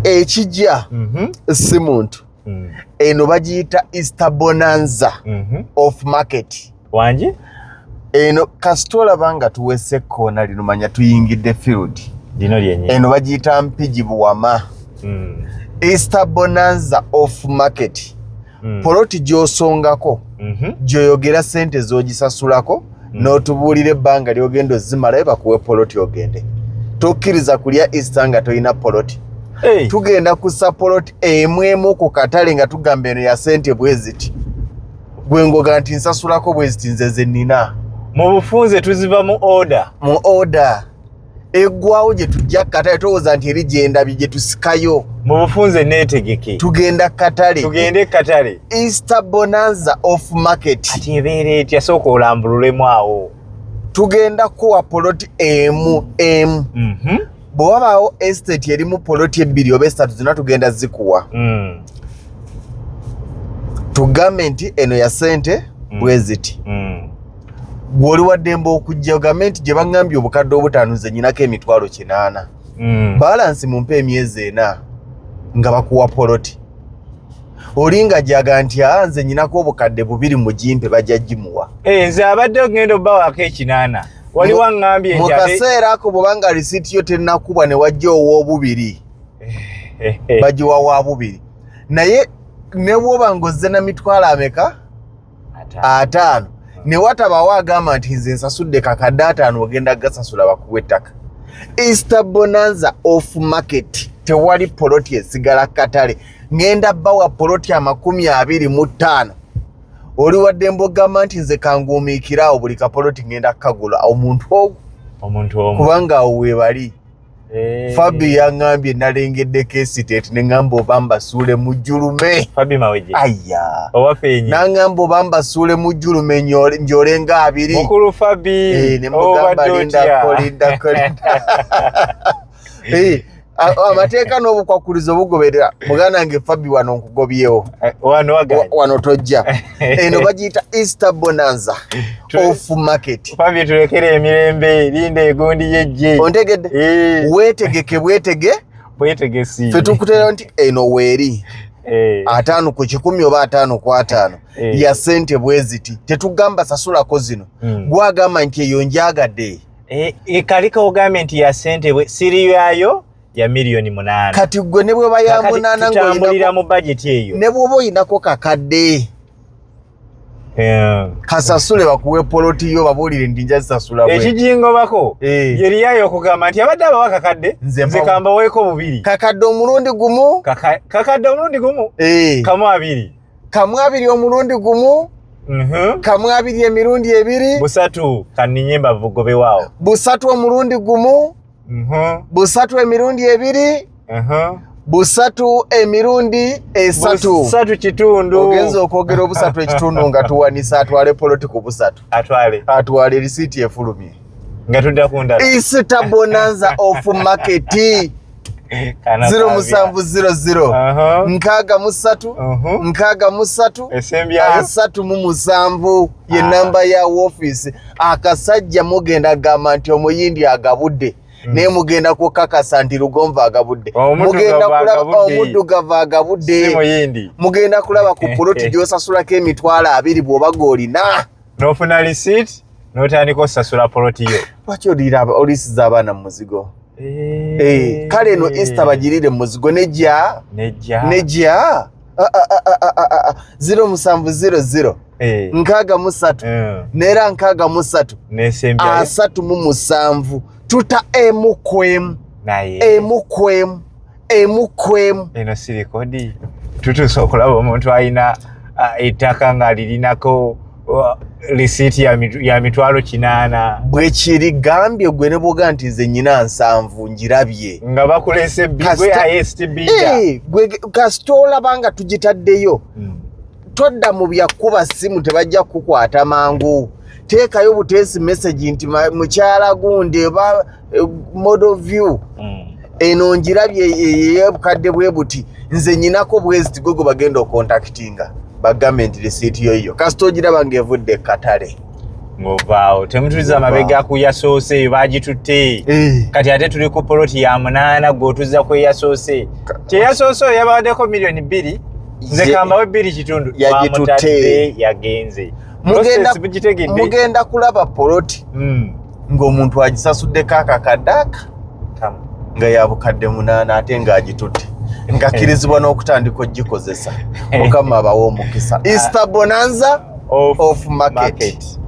Ekijja si muntu. Eno bagiyita Easter Bonanza off market. Wangi? Eno kasita olaba nga tuwese ekkoona lino, manya tuyingidde field. Lino lyennyini. Eno bagiyita Mpigi Buwama. Easter Bonanza off market. Poloti gy'osongako, gy'oyogera sente z'ogisasulako, n'otubuulira ebbanga ly'ogenda ozimalayo, bakuwe poloti ogende. Tokkiriza kulya Easter nga tolina poloti. Hey. Tugenda kussa poloti emu emu ku katale nga tugamba eno ya sente bwe ziti, gwe ngoga nti nsasulako bwe ziti, nze ze nnina. Mu bufunze tuziva mu order. Mu order eggwawo gye tujja katale, tolowooza nti eri gyendabye gye tusikayo. Mu bufunze neetegeke. Tugenda katale. Tugende katale. Easter Bonanza off market. Ati ebeera etya? Sooka olambululemu awo. Tugenda kuwa poloti emu emu. Bwe wabaawo estate erimu poloti ebbiri oba esatu, zonna tugenda zikuwa. Tugambe nti eno ya sente bwe ziti. Gw'oli waddembe okujja ogambe nti gye baŋŋambye 5,000, nze nyinako 800,000, balance mumpe emyezi 4, nga bakuwa poloti. Oli nga gyaga nti aa, nze nyinako 2,000, mugimpe, bajja gimuwa. Eh, nze abadde ogenda obbawaako 800, waliwo aŋŋambye Mu nti kaseera ako bwobanga risiiti yo tennakubwa ne wajja ow'obubiri, bagiwa wa bubiri. Naye ne bw'oba ng'ozze na mitwalo ameka? 50. 50, ne watabawo agamba nti nze nsasudde 5,000, ogenda gasasula bakuwa ettaka. Easter Bonanza off market, tewali poloti esigala katale. Ŋŋenda bawa poloti 25. Oli waddembe ogamba nti nze kanguumiikiraawo, buli kapoloti ŋŋenda kukagula omuntu ogwo. Omuntu omu. Kubanga awo weebali. Eh. Fabi yaŋŋambye nalengeddeko estate, ne ŋŋamba oba mbasuule mu jjulume. Fabi Mawejje. Aya. Owaffe yennyini. N'aŋŋamba oba mbasuule mu jjulume njole nga 20. Mukulu Fabi. Eh, ne mugamba obadde lindako, otya? Lindako, lindako. Eh, amateeka n'obukwakulizo bugoberera. Muganda wange Fabi, wano nkugobyewo. Eh, wano waganye. Wano tojja. Eno bagiyita Easter Bonanza off market. Fabi, tulekere emirembe, linda egundi yejje. Ontegedde? Eh. Weetegeke bwetege. Bwetegesi. Ffe tukutera nti eno weeri 50 ku 100 oba 50 ku 50, ya sente bwe ziti. Tetugamba sasulako zino. Gwagamba nti eyo njagadde. Eh, eh, kaliko ogambye nti ya sente bwe siri yayo ya miliyoni 8. Kati gwe ne bweba ya Kakati 8 tutambulira ng'oyinako mu budget eyo. Ne bw'oba oyinako kakadde, kasasule bakuwe poloti yo, babuulire nti nja zisasula bwe. Ekijingobako yeriyayo okugamba nti abadde abawa kakadde, Nze nze kambaweeko bubiri. Kakadde omulundi gumu. Kakadde omulundi gumu. Kamu abiri. Kamu abiri omulundi gumu. Kamu abiri emirundi ebiri. Busatu, kaninye embavu gobewaawo. Busatu omulundi gumu. Busatu emirundi ebiri. Busatu emirundi esatu. Busatu kitundu. Ogenza okwogera obusatu ekitundu nga tuwanisa, atwale poloti ku busatu. Atwale. Atwale, risiiti efulumye. Nga tudda ku ndala. Easter Bonanza off market. Kana 0700 63 63 Esembyayo. 37 ye Ah. namba ya woofiisi. Akasajja mugenda gamba nti omuyindi agabudde, naye mugenda kukakasa nti Lugonvu agabudde. Omuddugavu Mugenda kulaba agabudde. omuddugavu agabudde. Si muyindi. Mugenda kulaba ku poloti gy'osasulako 20,000 bw'oba g'olina. N'ofuna receipt n'otandika osasula poloti yo. Lwaki oliisiza abaana mu muzigo? Eh, kale eno Easter bagirire mu muzigo nejja. Nejja. Nejja. Ah, ah, ah, ah, ah, ah, ah. 0700 63 neera 63 Nesembyayo. 37. Tuta emu ku emu. Naye Emu ku emu, emu ku emu. Eno si rekodi. Tutuuse okulaba omuntu alina ettaka nga lirinako risiiti ya 800,000. Bwe kiri gambye gwe ne bwoga nti nze nyina 70, njirabye. Nga bakulese gwe highest bidder. Eh, gwe kasita olaba nga tugitaddeyo, todda mu byakuba simu, tebajja kukukwata mangu. Teekayo buteesi message nti mukyala gundi oba model view, eno njirabye ey'obukadde bwe buti, nze nyinako bweziti. Gwe gwe bagenda okontakitinga bagambe nti risiiti yo yo, kasita ogiraba ng'evudde katale. Ng'ovaawo, temutuliza mabega ku yasoose eyo bagitutte. Kati ate tuli ku poloti ya munaana, gwe otuzza ku eyasoose. Kyeyasoose oyo yabawaddeko 2 miliyoni, nze kambawe 2.5. Yagitutte. Twamutadde, yagenze. Process mugitegedde. Mugenda kulaba poloti ng'omuntu agisasuddeko akakadde aka Kamu. nga ya 800,000, ate ng'agitutte, ng'akkirizibwa n'okutandika ogikozesa. Mukama abawe omukisa. Easter Bonanza Off, off market. Market.